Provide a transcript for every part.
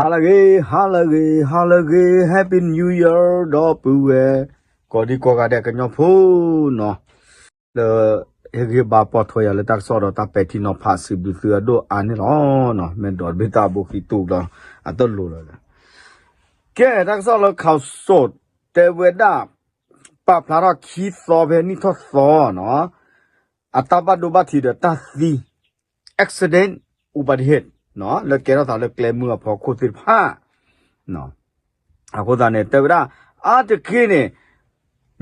ဟါလၢအဂ့ၤ, ဟါလၢအဂ့ၤ, ဟါလၢအဂ့ၤ, Happy New Year ဒီပုၢ်ဝဲၢ် ကိးဒံကိးဂၤဒဲးကညီဖိနီၤ, လၢ ဟ့ၣ်ဂံၢ်ဟ့ၣ်ဘါပိာ်ထွဲယၤလၢတၢ်ကစီၣ်ဒီးတၢ်ပဲာ်ထံနီၤဖး စံးဘျုးသုအဒိၣ်အါန့ၣ်လီၤ. မ့ၢ်ဒိးတဘ့ၣ်တၢ်ဘိခံတူာ်လီၤ အတလိၤလီၤ. ကဲ တၢ်ကစီၣ်လၢ ခီၣ်စိး တဲဝဲဒၣ် ပာ်ဖျါထီၣ်ခံသီဖဲနံၣ်ထီၣ်သီနီၤ, အတၢ်ဘၣ်ဒိဘၣ်ထံးဒီးတၢ်သံ accident ဥပဒေ လၢကဲထီၣ်သးလၢကျဲမုၢ်အဖီခိၣ်သ့ၣ်တဖၣ် အဃိသတးန့ၣ် တဲဝဲဒၣ် အါတက့ၢ်န့ၣ်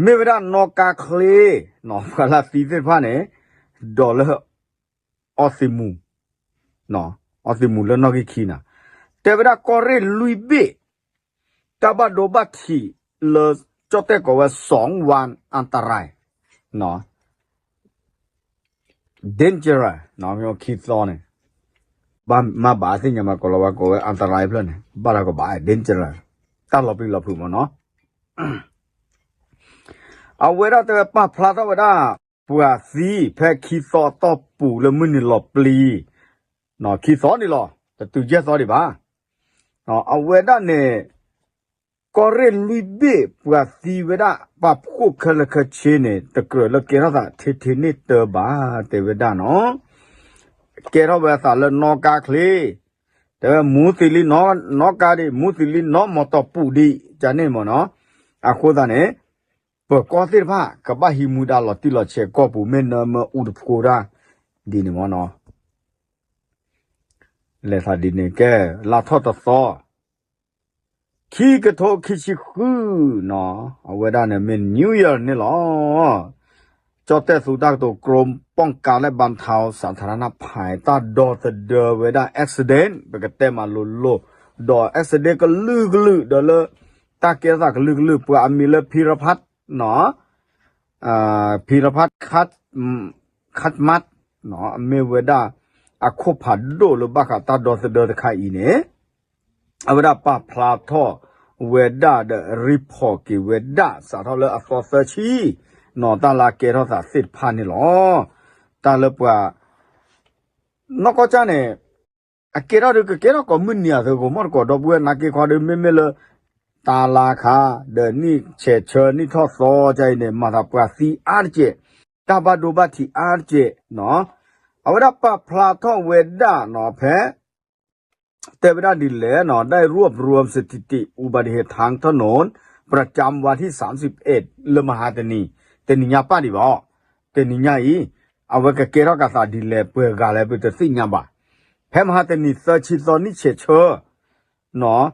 မ့ၢ်ဝဲဒၣ်နီၣ်ကါချ့ ပှၤလၢသံသ့ၣ်တဖၣ်န့ၣ် ဒီးလၢ အီသံးမူၤ, အီသံးမူၤလၢနီၣ်ဂံၢ်ခံနၤ, တဲဝဲဒၣ်ကီၢ်ရ့ၣ်လွံၢ်ဘ့ၣ် တၢ်ဘၣ်ဒိဘၣ်ထံးလၢ ကၠီၣ်တဲၣ်ကိးဝဲ စီၤဝၣ်အၣ်တရၢၣ် dangerous ခံသီန့ၣ် ဘၣ်မၤဘၣ်သ့ၣ်ညါမး ကိးလီၤဝဲကိးဝဲ အၣ်တရၢၣ်ဖျၢၣ်န့ၣ် ဘၣ်တၢ်ကဘၣ် dangerous တၢ်လီၤပျံၤလီၤဖုးမ့ၢ်နီၤ. အဝဲဒၣ်တဲဝဲပာ်ဖျါထီၣ်ဝဲဒၣ် ပှၤသံဖဲခံသီအတီၢ်ပူၤလၢမုၢ်နံၤလီၤပျံၤ ခံသီန့ၣ်လီၤ. တတုၤယဲၢ်သီဒံးဘၣ်. အဝဲဒၣ်န့ၣ် ကီၢ်ရ့ၣ်လွံၢ်ဘ့ၣ်ပှၤသံဝဲဒၣ် ပှၤဖှိၣ်ခဲလၢာ်ခဲဆ့န့ၣ် တကြၢးလၢကဲထီၣ်သးထဲထဲန့ၣ်တၢ်ဘၣ် တဲဝဲဒၣ်နီၤ. ကဲထီၣ်ဝဲအသးလၢနီၣ်ကါချ့ တဲဝဲမူသံးလံနီၣ်ကါဒံး မူသံးလံနီၣ်မီၢ်တီၢ်ပူၤဒံး ကန့ၣ်မ့ၢ်နီၤ. အဃိသတးန့ၣ် ပၢၤကီၢ်သ့ၣ်တဖၣ် ကဘၣ်ဟံးမူဒါလီၤတံၢ်လီၤဆဲးကီၢ်ပူၤ မ့ၢ်နၢမ့ၢ်အူတဖျိတၢ်ဒ်န့ၣ်မ့ၢ်နီၤ. လဲၤသးဒ်န့ၣ်ကဲ လါထီၣ်တသီ ခံကထိခံဆံဃုနီၤ, အဝဲဒၣ်န့ၣ်မ့ၢ် New Year န့ၣ်လီၤ. ကၠီၣ်တဲၣ်သူတၢ်ကတိၤ กรมป้องกันและบรรเทาสาธารณภัย တၢ်ဒီသဒၢဝဲဒၣ် accident ပကတဲမးလိၤလိၤ ဒီး accident ကလုာ်ကလုာ် ဒီးလၢ တၢ်ကဲထီၣ်သးကလုာ်ကလုာ် ပှၤအမံၤလၢ ဖံရဖး နီၤ ဖံရဖး ခတ်မတ် မ့ၢ်ဝဲဒၣ် အခိၣ်ဖးဒိၣ်လၢဘၣ်ဃးတၢ်ဒီသဒၢတခါအံၤန့ၣ် အဝဲဒၣ်ပာ်ဖျါထီၣ်ဝဲဒၣ်ဒီး report က့ၤဝဲဒၣ် စးထီၣ်လၢအသီသၢဆံ နီၤ တၢ်လၢကဲထီၣ်သးသ့ၣ်တဖၣ်န့ၣ်လီၤ. တၢ်လၢပှၤ နီၢ်ကီၢ်ကၢ်န့ၣ် အကဲထီၣ်ဒုးကကဲထီၣ်ကိးမုၢ်နံၤအသိး ဂီၤမီၢ်တကိးဒီပုၢ်ဝဲၢ်နာ်က့ၤခီဒုး မ့မ့ၢ်လၢ တၢ်လါခါ ဒီးနံၣ်ဆဲးဆၢနံၣ်ထီၣ်သီကါအံၤန့ၣ် မၤသးပှၤသံအါတက့ၢ်, တၢ်ဘၣ်ဒိဘၣ်ထံးအါတက့ၢ်နီၤ. အဝဲဒၣ်ပာ်ဖျါထီၣ်ဝဲဒၣ်နီၤ ဖဲ တဲဝဲဒၣ်ဒ်လဲၣ်နီၤ ได้รวบรวมสถิติอุบัติเหตุทางถนนประจำวันที่ สามสิบเอ็ด လၢမဟါတနံၤ တနံၤညါပၢ်ဒံးဘၣ်, တနံၤညါအံၤ အဝဲကကဲထီၣ်ကသးဒ်လဲၣ် ပှဲၤဂၤလဲၣ် ပတသ့ၣ်ညါဘၣ်. ဖဲမဟါတနံၤသၢဆံသီနံၣ်ဆဲးဆၢ နီၤ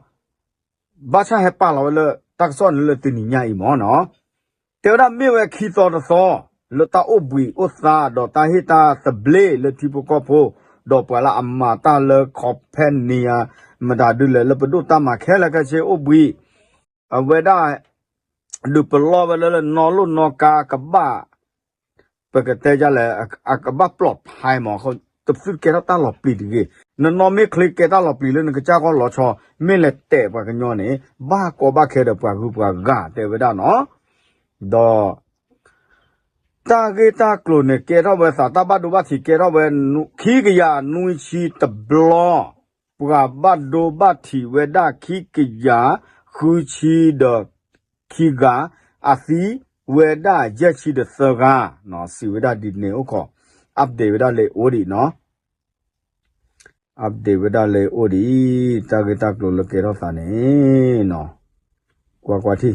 ဘၣ်ဆၣ်ဟဲပာ်လီၤဝဲလၢ တၢ်ကစီၣ်န့ၣ်လၢတနံၤညါအံၤမ့ၢ်နီၤ. တဲဝဲဒၣ်မ့ၢ်ဝဲခံသီတသီ လၢတၢ်အိၣ်ဘှံးအိၣ်သါဒီးတၢ်ဟ့ၣ်တၢ်သဘျ့လၢထံဖိကီၢ်ဖိ ဒီးပှၤလၢအမၤတၢ်လၢ company မတၤဒုလဲၣ် လၢပဒိၣ်တၢ်မၤခဲလၢာ်ခဲဆ့အိၣ်ဘှံး အဝဲဒၣ် ဒုးပလီၢ်ဝဲလၢနီၢ်လိၣ်နီၢ်ကါကဘၣ် ပကတဲဒ်လဲၣ် အကဘၣ်ပျီၣ်ဖးမး တသုတကဲထီၣ်တၢ်လီၤပျံၤတဂ့ၤ. နနီၢ်မ့ၢ်ချ့ကဲတၢ်လီၤပျံၤလၢနကစၢ်ဂီၢ်လီၤဆီ မ့ၢ်လဲၤတဲာ်ပှၤကညီန့ၣ် ဘၣ်ကီဘၣ်ခဲဒီးပှၤဂုၤပှၤဂၤတဲဝဲဒၣ်နီၤ. ဒီး တၢ်ဂ့ၢ်တၢ်ကျိၤန့ၣ် ကဲထီၣ်ဝဲသး တၢ်ဘၣ်ဒိဘၣ်ထံးကဲထီၣ်ဝဲ ခံကယၤနွံဆံတဘျီ, ပှၤဘၣ်ဒိဘၣ်ထံးဝဲဒၣ်ခံကယၤဃုဆံဒီးခံဂၤ, အသံဝဲဒၣ်ယဲၢ်ဆံဒီးသၢဂၤ, စံးဝဲဒၣ်ဒ်န့ၣ်အိၣ်ခိး update ဝဲဒၣ်လၢအိၣ်ဒံးနီၤ. update ဝဲဒၣ်လၢအိၣ်ဒံး တၢ်ဂ့ၢ်တၢ်ကျိၤလၢကဲထီၣ်သးန့ၣ်နီၤ. ကွၢ်ကွၢ်ထံ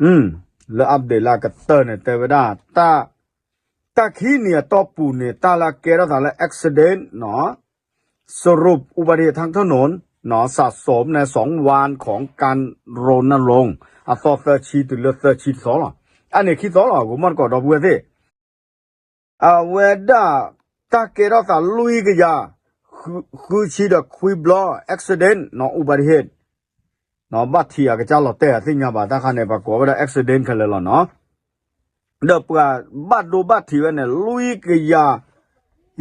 ၣ် လၢ update လၢအကတၢၢ်န့ၣ် တဲဝဲဒၣ် တၢ်ခံနံၤအတီၢ်ပူၤန့ၣ် တၢ်လၢကဲထီၣ်သးလၢ accident နီၤ สรุปอุบัติเหตุทางถนน နီၤ สะสมในสองวันของการรณรงค์ အသီသၢဆံတုၤလၢသၢဆံတသီလီၤ. အန့ၣ်ခံသီလီၤ ဂီၤမီၢ်တကိးဒီပုၢ်ဝဲၢ်သ့ၣ် အဝဲဒၣ် တၢ်ကဲထီၣ်သးလွံၢ်ကယၤ ဃုဆံဒီးခွံဘျီ accident နီၤ อุบัติเหตุ ဘၣ်ထံးအကစၢ်လီၤတဲာ်အသ့ၣ်ညါဘၣ် တၢ်ခါန့ၣ် ပှၤကိးဝဲဒၣ် accident ခဲလၢာ်လီၤနီၤ. ဒီးပှၤဘၣ်ဒိဘၣ်ထံးဝဲန့ၣ် လွံၢ်ကယၤ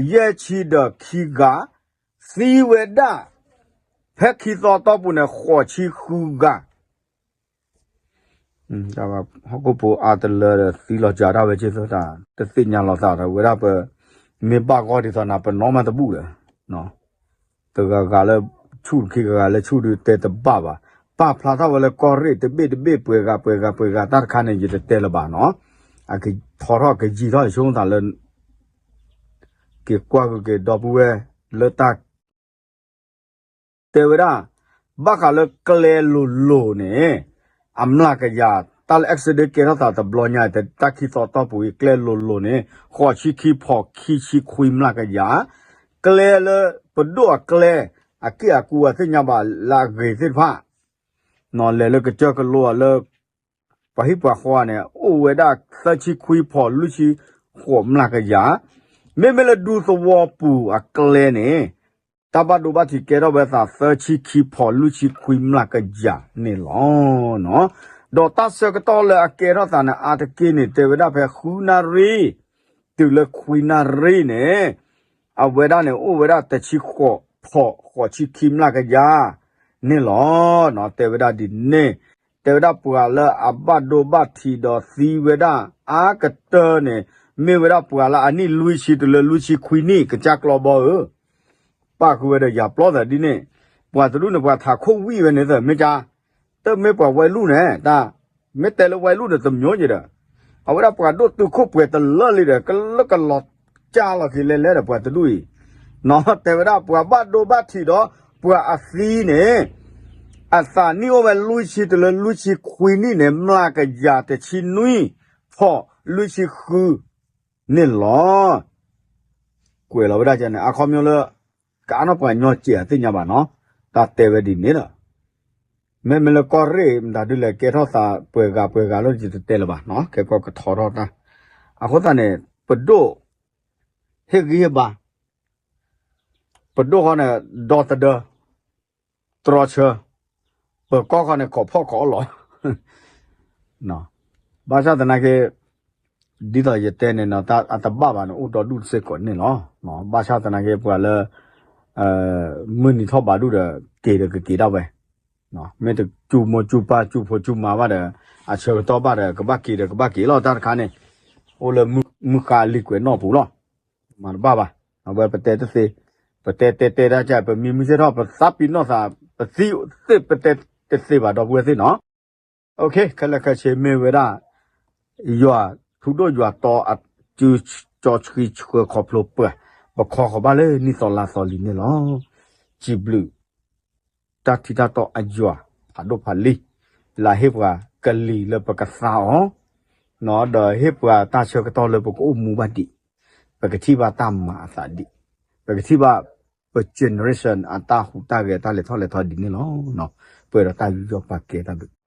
ယဲၢ်ဆံဒီးခံဂၤ, သံဝဲဒၣ် ဖဲခံသီအတီၢ်ပူၤန့ၣ် ဃိးဆံဃုဂၤ ဟီၣ်ခိၣ်ဖိအါတလၢဒီးသံလီၤစှၤဒၣ်ဝဲက့ၤသၢတၢ် တသ့ၣ်ညါလီၤသးဒီးဝဲဒၣ်ပ မ့ၢ်ဘၣ်ဂီၢ်ဒ်သိးနၤ ပနီၢ်မးတဘူၣ်ဒီး တဂၤဂၤလၢဆူၣ်တခံ ဂၤဂၤလၢဆူၣ်ဒုးတဲတဘၣ်ဘၣ်. ပာ်ဖျါထီၣ်ဝဲလၢကီၢ်ရ့ၣ်တဘ့ၣ်တဘ့ၣ် ပှဲၤဂၤပှဲၤဂၤ ပှဲၤဂၤတၢ်တခါန့ၣ် ယတတဲလၢၤဘၣ်နီၤ. အကထီထီၣ်ကယံာ်ထီၣ်ဆိသးလၢ က့ၤကွၢ်က့ၤဒီပုၢ်ဝဲၢ်လၢတၢ် တဲဝဲဒၣ် ဘၣ်ဃးလၢကျဲလိၤလိၤန့ၣ် အမျးကယၤ တၢ်လၢ accident ကဲထီၣ်သးတဘျီညါ တၢ်ခံသီတီၢ်ပူၤအံၤ ကျဲလိၤလိၤန့ၣ် ဃိးဆံခံဖီၣ်ခံဆံခွံမျးကယၤ, ကျဲလၢပဒိၣ်အကျဲ အက့ၢ်အကူအသ့ၣ်ညါဘၣ်လၢအဂ့ၤသ့ၣ်တဖၣ် လဲၤလၢကစၢၢ်ကလိလၢ ပှၤဟံၣ်ပှၤဃီန့ၣ် အိၣ်ဝဲဒၣ်သၢဆံခွံဖီၣ်လွံၢ်ဆံဃိးမျးကယၤ, မ့မ့ၢ်လၢဒူသဝီပူၤအကျဲန့ၣ် တၢ်ဘၣ်ဒိဘၣ်ထံးကဲထီၣ်ဝဲသးသၢဆံခံဖီၣ်လွံၢ်ဆံခွံမျးကယၤန့ၣ်လီၤ. ဒီးတၢ်ဆၢကတီၢ်လၢအကဲထီၣ်သးန့ၣ် အါတက့ၢ်န့ၣ် တဲဝဲဒၣ်ဖဲဃုနၣ်ရံၣ် တုၤလၢခွံနၣ်ရံၣ်န့ၣ် အဝဲဒၣ်န့ၣ် အိၣ်ဝဲဒၣ်တဆံဃိးဖီၣ်ဃိးဆံခံမျးကယၤန့ၣ်လီၤ. တဲဝဲဒၣ်ဒ်န့ၣ် တဲဝဲဒၣ်ပှၤလၢအဘၣ်ဒိဘၣ်ထံးဒီးသံဝဲဒၣ်အါကတၢၢ်န့ၣ် မ့ၢ်ဝဲဒၣ်ပှၤလၢအနံၣ်လွံၢ်ဆံတုၤလၢလွံၢ်ဆံခွံနံၣ် ကစၢ်ကျီဘီဧၢ ပၣ်ဃုာ်ဝဲဒီးယၤပျီသးဒ်န့ၣ်, ပှၤတဒူၣ်န့ၣ် ပှၤထးခိၣ်ဝံၣ်ဝဲန့ၣ်သၢ မ့ၢ်ကါ, တမ့ၢ်ပှၤဝဲလူၢ်န့ၣ် တၢ်, မ့ၢ်တဲလၢဝဲလူၢ်န့ၣ် တမျိုးကဒီး, အဝဲဒၣ်ပှၤဒိၣ်တုာ်ခိၣ်ပှဲၤတလၢလံဒီး ကလၢကလီၤကၢ်လီၤက့ၤလဲၤလဲၤဒီးပှၤတဒူၣ်အံၤ, နီၢ်တဲဝဲဒၣ်ပှၤဘၣ်ဒိဘၣ်ထံးဒီး ပှၤအသံန့ၣ် အသးနံၣ်အိၣ်ဝဲလွံၢ်ဆံတုၤလၢလွံၢ်ဆံခွံနံၣ်န့ၣ် မျးကယၤတဆံနွံဖီၣ်လွံၢ်ဆံဃုန့ၣ်လီၤ. ကွဲးလီၤဝဲဒၣ်န့ၣ် အခီပညီလၢ ကအါနီၢ်ပှၤညီစဲးအသ့ၣ်ညါဘၣ်နီၤ, တၢ်တဲဝဲဒ်န့ၣ်ဒီး မ့မ့ၢ်လၢကီၢ်ရ့ၣ် မတၤဒုလဲၣ်ကဲထီၣ်သးပှဲၤဂၤပှဲၤဂၤလၢယတတဲလၢၤဘၣ်နီၤ, ကဲကီကထီထီၣ်တၢ်, အဃိသတးန့ၣ် ပဒိၣ် ဟ့ၣ်ဂံၢ်ဟ့ၣ်ဘါ, ပဒိၣ်ဃီန့ၣ် ဒီသဒၢ တြီဆၢ, ပၢၤကီၢ်ဃီန့ၣ် ကိးဖီၣ်ကိးအီၣ်လီၤ ဘၣ်ဆၣ်သနာ်က့ ဒ်သိးယတဲန့ၣ်နီၤ တၢ်အတဘၣ်ဘၣ်န့ၣ် အိၣ်ဒီဒူၣ်စ့ၢ်ကီးန့ၣ်လီၤ. ဘၣ်ဆၣ်သနာ်က့ ပှၤလၢ မုၢ်နံၤထီၣ်ဘၣ်ဒူၣ်ဒီး က့ၤဒီးကက့ၤဒၣ်ဝဲ, မ့ၢ်တစူၢ်မိၢ်စူၢ်ပၢ်စူၢ်ဖိစူၢ်မါဘၣ်ဒီး အဆၢကတီၢ်ဘၣ်ဒီး ကဘၣ်က့ၤဒီးကဘၣ်က့ၤလီၤ တၢ်တခါန့ၣ်, အိၣ်လၢမုၢ်ဃါလံာ်ကွဲးနီၣ်ပူၤလီၤ. မၤတဘၣ်ဘၣ်, အဝဲပတဲတသ့, ပတဲတဲတဲဒၣ်က ပမံမုၢ်ဆ့ၣ်ထီၣ် ပသးပ့ၤနီၣ်သး ပသံသ့ၣ်ပတဲတသ့ဘၣ်ဒီပုၢ်ဝဲၢ်သ့ၣ်နီၤ. ခဲလၢာ်ခဲဆ့မ့ၢ်ဝဲဒၣ် ယွၤထူဒိၣ်ယွၤတီအစုကၠီဆှံဆှၢခီဖျိပှၤ, ပခီဃီၤဘၣ်လၢနံၣ်သီလါသီလံန့ၣ်လီၤ. စံးဘျုး တၢ်ထံတၢ်တီအယွၤ ဖးဒိၣ်ဖးလံၤ လၢအဟ့ၣ်ပှၤကလံၤလၢပကသါအီၤ, ဒီးဟ့ၣ်ပှၤတၢ်ဆၢကတီၢ်လၢပကအိၣ်မူဘၣ်ဒံး, ပကထံၣ်ဘၣ်တၢ်မၤအသးဒံး, ပကထံၣ်ဘၣ်ပ generation အတၢ်ဟူးတၢ်ဂဲၤတၢ်လဲၤထီၣ်လဲၤထီဒ်န့ၣ်လီၤ. ပှဲၤဒီးတၢ်ယူးယီၣ်ပာ်ကဲတၢ်ဘျုး